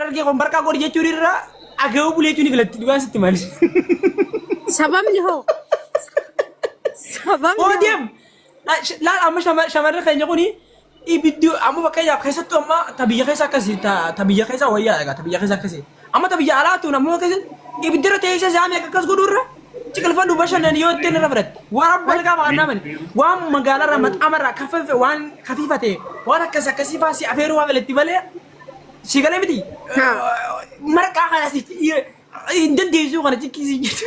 Harargee kun barqaa godhi jechuun irra aga'uu bulee jechuun ni filatti dhugaan sitti maali. Sababni hoo? Sababni hoo? Odeem laal amma shamarri keenya kuni ibiddi amma fakkeenyaaf keessattuu amma ta biyya keessa akkasii ta biyya keessa wayyaa egaa ta biyya keessa akkasii amma ta biyya alaa tun ammoo keessatti ibiddira teessee isaa meeqa akkas godhu irra ciqilfadhu bashannan yoo ittiin irra fudhatte waan abba algaa baqannaa mali waan magaalarra maxamarra kafafe waan kafiifate waan akkas akkasii faa si afeeruu waa filetti malee si galee miti marqaa kana si hin dandeessuu kana ciqqisii jettu.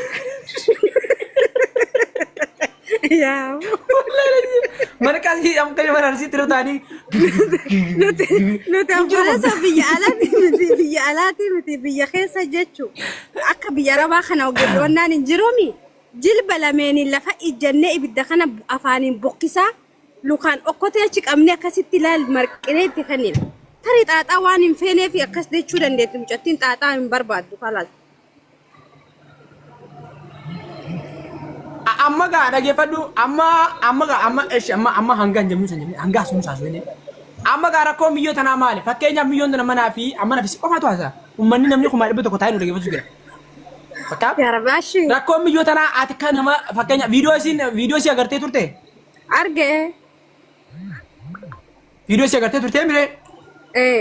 Yaa. Marqaa si amma kan mana arsiitti irra taa'anii Nuti obboleessa biyya alaati miti biyya alaati miti biyya keessa jechu akka biyya arabaa kana hoggantoonnaan hin jirumi jilba lameeniin lafa ijjannee ibidda kana afaaniin bokkisaa lukaan okkotee achi qabnee akkasitti ilaal marqinee itti kennina. Tarii xaaxaa waan hin feeneef akkas jechuu dandeetti mucattiin xaaxaa hin barbaaddu kalaas. Amma gaa dhageeffadhu amma amma gaa amma eshi amma amma hanga hin jennu san jenne hanga sun saasu jenne amma gaa rakkoo miyyoo tanaa maali fakkeenyaaf miyyoon tana manaa fi amma nafisi qofaatu haasaa ummanni namni 100,000 taa'ee nu dhageeffachuu jira. Fakkaaf Yaa Rabbi ashi rakkoon miyyoo tanaa ati kan nama fakkeenya viidiyoo isiin viidiyoo isii agartee turte argee. Viidiyoo isii agartee turtee miree? Ee.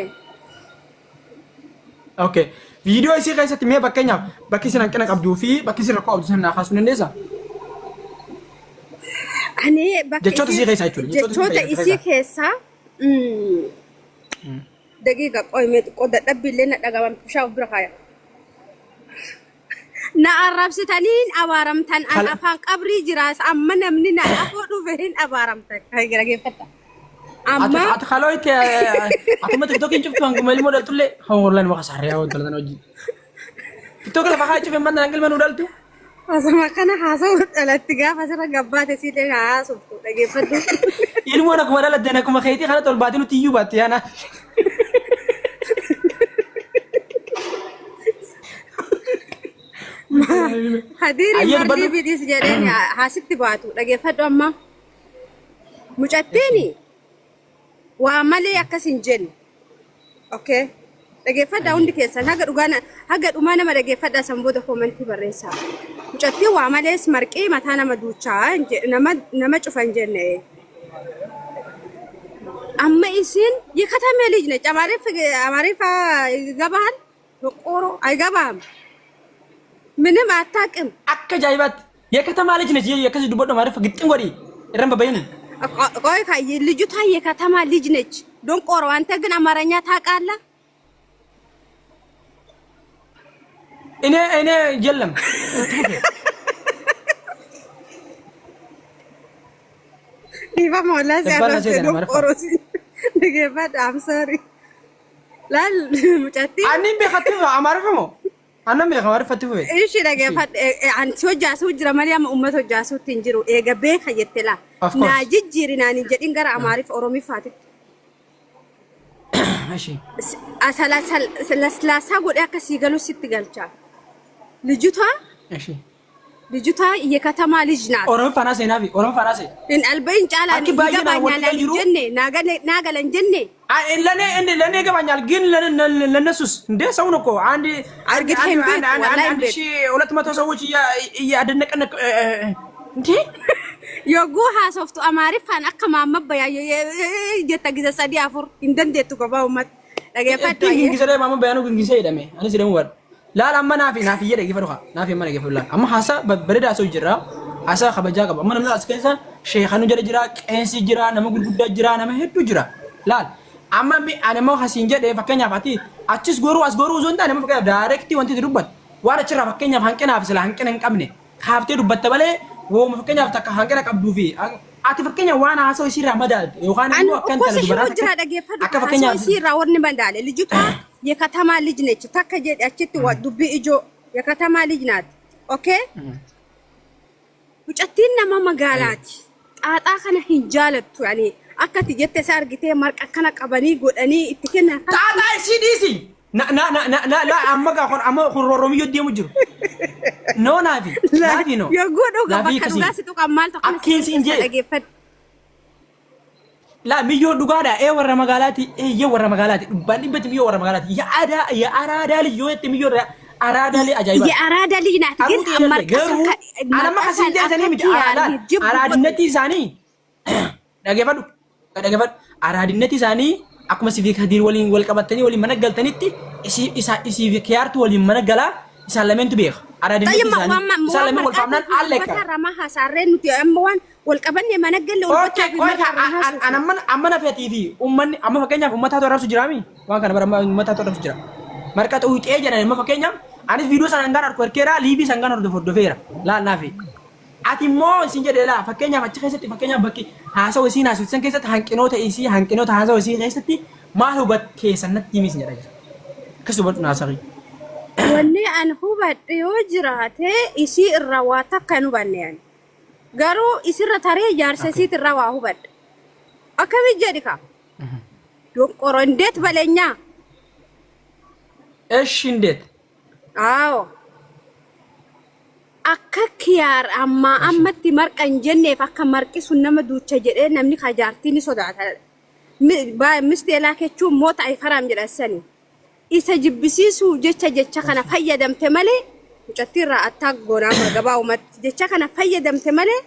Okay. Viidiyoo isii keessatti mee fakkeenyaaf bakki isin hanqina qabduu fi bakki isin rakkoo qabdu sana naa kaasuu dandeessaa? Ani bakka Jechoota isii keessaa jechuudha. Jechoota isii Jechoota fayyadamte isii keessaa. keessaa daqiiqa qoyimee xiqqoo dadhabbii illee na dhaga'ama bishaan of bira kaaya. Na arrabsitanii hin abaaramtan an Kala- afaan qabrii jiraas amma namni na afoo dhufe hin abaaramtan. Dhaggeeffadha. Ati Amma ati kaloo itti atuma tiktokiin cuftu hanguma ilmoo dhaltullee hawwallaan maka saree hawwan talan hojii. Tiktoki lafa kaa cufe manna hanga ilma nu dhaltu. Osuma kana haasa'u dhalatti gaafa asirra gabbaate siillee na haasoftu dhageeffadhu. Ilmoon akkuma dhalatteen akkuma keetii kana tolbaatee nutti iyyuu baatte yaana. Hadiiri Ayyee margii dubbadhu. bidhiis jedheen haasitti baatu dhageeffadhu amma. Mucattiin waa malee akkas hin jenne. Okay. Dhageeffadhaa hundi keessan haga dhugaa haga dhumaa nama dhageeffadhaa san booda koomentii barreessaa. Mucattiin waa malees marqee mataa nama duuchaa hin nama nama cufa hin jenne. Amma isin የከተሜ ልጅ ነች። አማሪፍ አማሪፍ ይገባሃል? ቆሮ አይገባም። ምንም አታውቅም። Akka ajaa'ibaatti የከተማ ልጅ ነች akkasii dubbadhu Amaariffa gixxin godhi irran babbayini. ቆይ ልጅቷ የከተማ ልጅ ነች። ዶንቆሮ አንተ ግን አማርኛ ታውቃለህ? እኔ እኔ የለም Dhiifama wallaahi si Dabbaan arrabse asee kana doqoroo si dhageeffadha. I'm sorry. Laal mucattii Ani beekatti fufe Amaariffa moo? Annan beeka Amaariffatti fufe. Ishi dhageeffadha. Ani si hojjaasuu jira malee amma uummata hojjaasuutti hin jiru. Eega beeka jette laa. Of course. Naa jijjiiri naan hin jedhin gara Amaariffa Oromiffaatitti. እሺ Laslaasaa godhee akka sii galu sitti galcha. ልጅቷ እሺ ልጅቷ የከተማ ልጅ ናት። Oromiffaan haasa'e naafi Oromiffaan haasa'e. In albain caalaan Akki baay'ee naa wal ይገባኛል jiru. jenne naa galan jenne ለኔ ለኔ ይገባኛል፣ ግን ለነሱስ እንደ ሰውን እኮ አንድ እርግጥ አንድ ቤት አንድ አንድ ወላሂ አንድ ቤት ሺህ 200 ሰዎች እያደነቀን እንዴ yogguu haasoftu Amaariffaan akka maamma bayaa jetta gisa sadii afur hin dandeettu gabaa uummata dhageeffadhu Ittiin ayyee. gingisa maama bayaanuu gingisa jedhame anis jedhamu bar laal amma naafi naafi jedhe dhaggeeffadhu kaa naafi amma dhaggeeffadhu laal amma haasaa bareedaa haasa'u jira haasaa kabajaa qaba amma namni as keessa sheekanu jala jira qeensi jira nama gurguddaa jira nama hedduu jira laal amma ani immoo hasiin jedhe fakkeenyaaf ati achis goruu as goruu osoo hin taane amma fakkeenyaaf direct wanti itti dubbattu waan achirraa fakkeenyaaf hanqinaaf sila hanqina hin qabne kaaftee dubbatta malee wooma fakkeenyaaf takka hanqina qabduu fi ati fakkeenyaaf waan haasa'u isiirraa madaalte yookaan Ani immoo akka እኮ intala si dubaraa himu jira takka dhageeffadhu akka haasoo fakkeenyaaf isii irraa wanni madaale ልጅቷ የከተማ ልጅ ነች takka jedhe achitti dubbii ijoo የከተማ ልጅ ናት okay mucattiin nama magaalaati xaaxaa kana hin jaalattu yani akka ati jette isa argitee marqa kana qabanii godhanii itti kennan kana Xaaxaa isii dhiisi. Na na na na na la amma gaa kun amma kun rooroomiyyoo deemu jiru. No naafi naafi no. yogguu dhuga Naafi bakka akkasii. dhugaa si tuqan maaltu akkana si Akkiin siin keessa jedhe. dhageeffadhu. Laa miyyoo dhugaadha ee warra magaalaati eeyyee warra magaalaati dhubbaan dhibbatti miyyoo warra magaalaati ya aadaa ya araadaa liyyoo jette miyyoo araadaa li ajaa'ibaati. የአራዳ ልጅ ናት ግን Aruuti jedhe መርቀሰን garuu anamma kasiin መርቀሰን jeesanii miti akka araadaan kiyaar jibbu godhu araadinnetti isaanii dhageeffadhu dhageeffadhu araadinnetti isaanii akkuma siif kadiir waliin wal qabatanii waliin mana galtanitti isii isa isiif kiyaartu waliin mana galaa isaan lameentu beeka araadinnetti طيب isaanii waan isaan waan lameen wal faamnaan marqaatii fi alla uffata eeggama. irraa hasaarree nuti amma waan wal qabanne mana galle Okay, uffataa fi qoy marqa irraa haasofne. an amma amma nafeetii fi uummanni amma fakkeenyaaf uummataatu arrabsu jiraami waan kana bara amma uummataatu arrabsu jira. Marqa xuuxee jedhan amma fakkeenyaaf anis viidiyoo sana hangaan arku arkeera liivii sangaan hordof hordofeera laal naafi. Ati immoo isin jedhe laa fakkeenyaaf achi keessatti fakkeenyaaf bakki haasawa isiin haasofsiisan keessatti hanqinoota isii hanqinoota haasawa isii keessatti maal hubattee sanatti himi isin jedha jira. Akkas hubadhu naasaqii. Wanni an hubadhe yoo jiraate isii irraa waa takka hin hubanne ani. Garuu isirra taree jaarsa isiit irraa waa hubadhe. Akkami jedhi ka? Doqoro እንዴት በለኛ። እሺ እንዴት? አዎ akka kiyaar ammaa ammatti marqa hin jenneef akka marqi sun nama duucha jedhee namni kajaartii ni sodaata. Misti elaa kechuun moota ayfaraam jedhan sani. Isa jibbisiisuuf jecha jecha kana fayyadamte malee mucattii irraa attaa goonaa margabaa uumatti jecha kana fayyadamte malee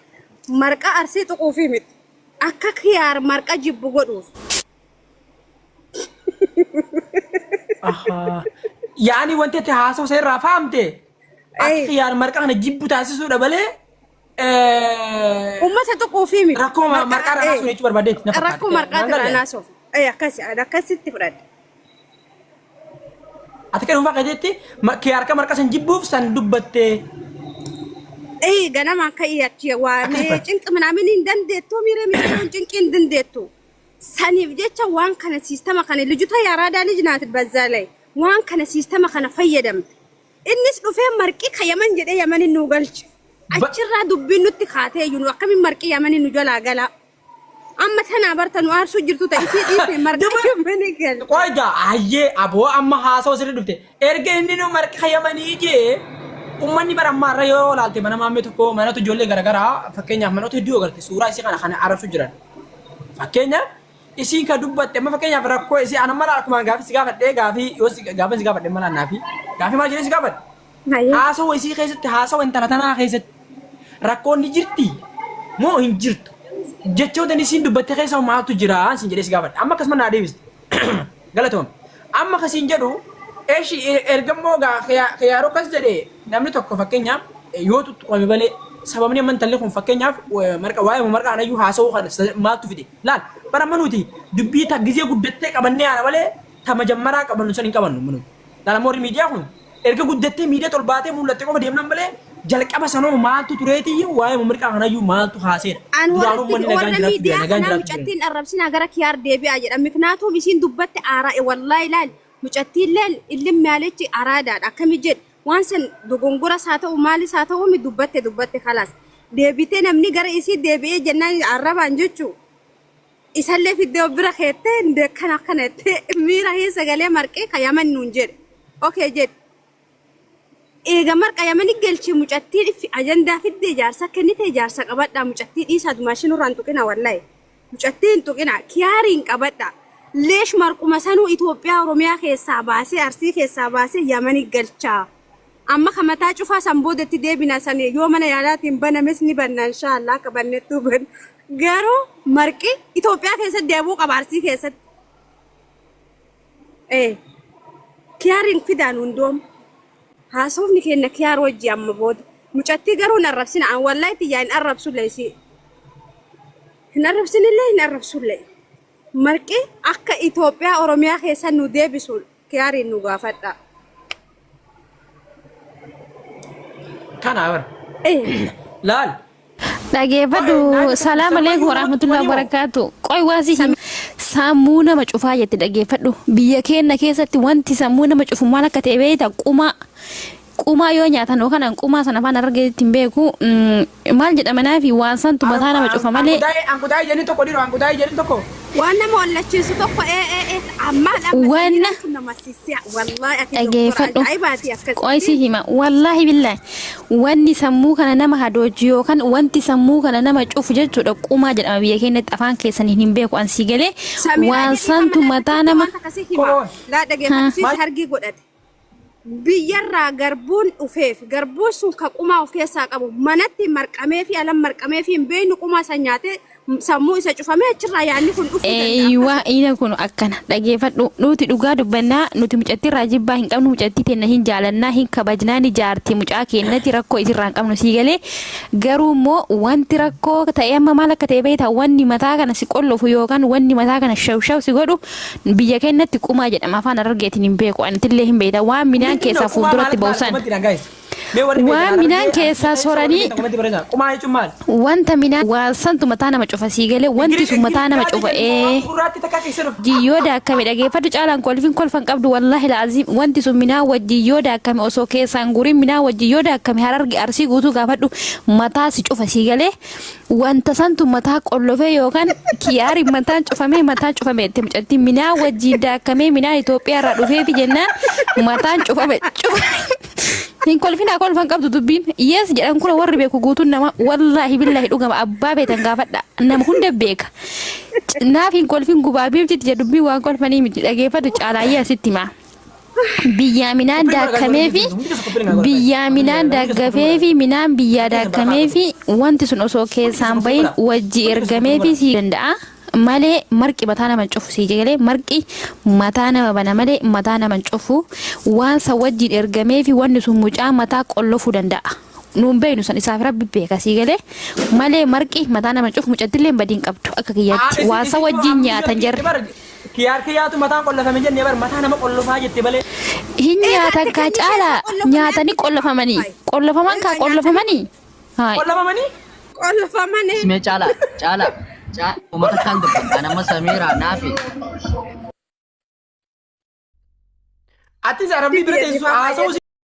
marqa arsii tuquufi miti. Akka kiyaar marqa jibbu godhuuf. Ahaa. Yaani wanti ati haasawa isa irraa fahamte akka kiyaar marqa kana jibbu taasisuudha malee Uummata tuquufi miti. rakkoo marqaa irraa haasuu jechuu barbaaddeetti na fakkaata. Rakkoo marqaa Naan irraa galee? naasuuf. Akkasi akkasitti fudhadhe. Ati kan dhuunfaa keetiitti kiyaar ka marqa san jibbuuf san dubbattee Ganama akka achi akkas waamee fudhatte. cinqi minaamin hin dandeettu miiree miidhaguun cinqii hin dandeettu. Saniif jecha waan kana siistama kana ልጅቷ የአራዳ ልጅ ናት። በዛ ላይ waan kana siistama kana fayyadamte. Innis dhufee marqii ka Yaman jedhee Yamanin nu galche. Achirraa dubbiin nutti kaatee jiru akkamiin marqii Yamanin nu jalaa galaa. Amma tanaa barta nu aarsuu jirtu ta'e isii dhiisne marqa Duba Yamanii galche. qoyga ayyee aboo amma haasawa sirrii dhufte erga inni nu marqa yamanii jee ummanni bara ammaa irra yoo laalte mana maammee tokko manatu ijoollee garaagaraa fakkeenyaaf manoota hedduu agarte suuraa isii kana kana arrabsu jiran. Fakkeenyaaf isiin ka dubbatte amma fakkeenyaaf rakkoo isii ana mala akkuma gaafii si gaafadhee gaafii yoo si gaafa si gaafadhe mala naafi gaafii maal jedhee si gaafadhe. Hayyee. Haasawa isii keessatti haasawa intala tanaa keessatti rakkoon ni jirti moo hin jirtu jechoota isiin dubbatte keessa maaltu jira sin jedhee si gaafadhe amma akkasuma naa deebiste galatoom amma kasiin jedhu eeshi ergammoo gaa khiyaaroo kas jedhee namni tokko fakkeenyaaf yoo tuttuqame malee sababni amma intalli kun fakkeenyaaf marqa waa'ee marqa anayyuu haasawuu kana maaltu fide laal bara amma nuti dubbii ta gizee guddattee qabannee haala malee ta majammaraa qabannu san hin qabannu nuti laal amma warri miidiyaa kun erga guddattee miidiyaa ol baatee mul'attee qofa deemnan malee jalqaba sanoo maaltu tureetii waa'ee mirqaa kanayyuu maaltu haaseedha. An Duraanuu warra uummanni nagaan warra jiraachuu jira miidiyaa nagaan kanaa jiraachuu jira. mucattiin arrabsinaa gara kiyaar deebi'aa jedha. Miknaatuum isiin dubbatte aaraa wallaahi ilaali mucattiin leen ilmi yaalichi araadaadha akkami jedhe waan san dogongoras haa ta'u maalis haa ta'u mi dubbatte dubbatte kalaas deebitee namni gara isii deebi'ee jennaan arrabaan jechuu isallee fiddee of bira keettee kana akkana jettee miira keessa galee marqee ka yaman nuun jedhe okee jedhe. Eega marqa yamani galchee mucattii ajandaa fiddee jaarsa kennite jaarsa qabadhaa mucattii dhiisaa dumaashin irraan tuqina wallahi mucattii hin tuqina kiyaariin qabadhaa leesh marquma sanuu Itoophiyaa Oromiyaa keessaa baasee Arsii keessaa baasee yamani galchaa amma ka mataa cufaa san boodatti deebina san yoo mana yaalaatiin banames ni banna inshaallah akka bannettuu ban garuu marqi Itoophiyaa keessatti deebuu qaba Arsii keessatti kiyaariin fidaan hundoom. Haasofni keenya kiyaar wajji amma booda. Mucattii garuu hin arrabsina. An wallahi tiyyaa hin arrabsullee isii. Hin arrabsinillee hin arrabsullee. Marqi akka Itoophiyaa Oromiyaa keessa nu deebisu kiyaariin nu gaafadha. Kana bara. Laal. Dhageeffadhu. Salaam alaikum warahmatullahi wabarakatuh. Qoy waasii himi. Sammuu nama cufaa jette dhageeffadhu. Biyya keenya keessatti wanti sammuu nama cufu maal akka ta'e beekta qumaa. Qumaa yoo nyaatan yookaan qumaa sana afaan argeetti hin beeku maal jedhama naafi waan santu mataa nama cufa malee. Ankutaa jedhin tokko dhiiroo ankutaa jedhin tokko. Waan nama wallachiisu tokko ee ee ee ammaan amma Wanna samiiraan tun nama sisi'a wallaahi ati doktora dhageeffadhu. ajaa'ibaati Qoy si akkasitti. hima wallaahi billaahi wanni sammuu kana nama hadoochu yookaan wanti sammuu kana nama cufu jechuudha qumaa jedhama biyya keenyatti afaan keessaniin hin beeku an sii galee Samiraa waan jedhii santu kama mataa laata nama waan akkasii hima. Qoy. Laa dhageeffadhu haa siis hargii godhate. Biyyarraa garbuun dhufeef garbuun sun ka qumaa of keessaa qabu manatti marqamee fi alan marqamee fi hin beeknu qumaa san nyaatee sammuu isa cufamee achirraa yaadni kun dhufuu danda'a. Eeyyuwaa ina kun akkana dhageeffadhu nuti dhugaa dubbannaa nuti mucattii irraa jibbaa hin qabnu mucattii teenna hin jaalannaa hin kabajnaa ni jaarti mucaa keennati rakkoo isirraa hin qabnu sii galee garuu immoo wanti rakkoo ta'e amma maal akka ta'e beektaa wanni mataa kana si qollofu yookaan wanni mataa kana shawshaw si godhu biyya keenyatti qumaa jedhama afaan Harargeetiin hin beeku anitillee hin beekta waan midhaan Mindin keessaa no qumaa fuulduratti maal ba'u maal san komatti dhaan guys. Mee warri beektan waan midhaan Harargee Arsii keessaa keessa warri soranii beektan komatti barreessaa. Qumaa jechuun maal? wanta midhaan waan santu mataa nama cufa sii galee wanti sun mataa nama Ingiliffaa cufa jedhu waan ee gurraatti takka keessa dhufu. Jiyyoo daakkame dhageeffadhu caalaan kolfin kolfan qabdu wallaahi la'aziim wanti sun minaa wajjin yoo daakkame osoo keessaan gurin minaa wajjin yoo daakkame hararge arsii guutuu gaafadhu mataa si cufa sii galee wanta santu mataa qollofee yookaan kiyaari mataan cufamee mataan cufame itti mucattiin minaa wajjin daakkamee minaan Itoophiyaa irraa dhufeefi jennaan mataan cufame cufa hin kolfinaa kolfan qabdu dubbiin yes jedhan kun warri beeku guutuun nama wallaahi billaahi dhugama abbaa beetan gaafadha nama hunda beeka naaf hin kolfin gubaa biiftitti jedhu dubbiin waan kolfanii miti dhageeffatu caalaayyee asitti himaa. Biyyaa minaan Koppii godha guys warri daakkamee fi hundi keessa koppii godha guys. biyyaa Koppii minaan godha hundi keessa koppii daakkamee godha. fi minaan biyyaa Hundi keessa barakaa daakkamee godha. fi wanti sun osoo Hundi keessa keessaan koppii bahin godha. wajji Hundi keessa koppii ergamee fi godha. sii danda'a malee marqi mataa nama hin cufu sii galee marqi mataa nama bana malee mataa nama hin cufu waan san wajjiin ergamee fi wanni sun mucaa mataa qollofuu danda'a. Nuun beeknu san isaaf rabbi beeka sii galee malee marqi mataa nama hin cufu mucattillee badii hin qabdu akka Aa kiyyaatti isin waan san isin immoo wajjiin amma nyaatan biyya jarri. bar kiyaar kiyyaatu mataan qollofame jennee bar mataa nama qollofaa jette malee. Hin Egaa nyaatan ati kaa kan ishee caalaa isa qollofame nyaatanii argite qollofamanii hayi. qollofaman kaa Egaa nyaatanii qollofamanii hayi Qollofamanii? qollofamanii. Simee caalaa caalaa caalaa uummata kan dubbatan amma Samiiraa naafi. Atis arabni bira Dibbiya teessu dhifamaa haasa'uu jedhe.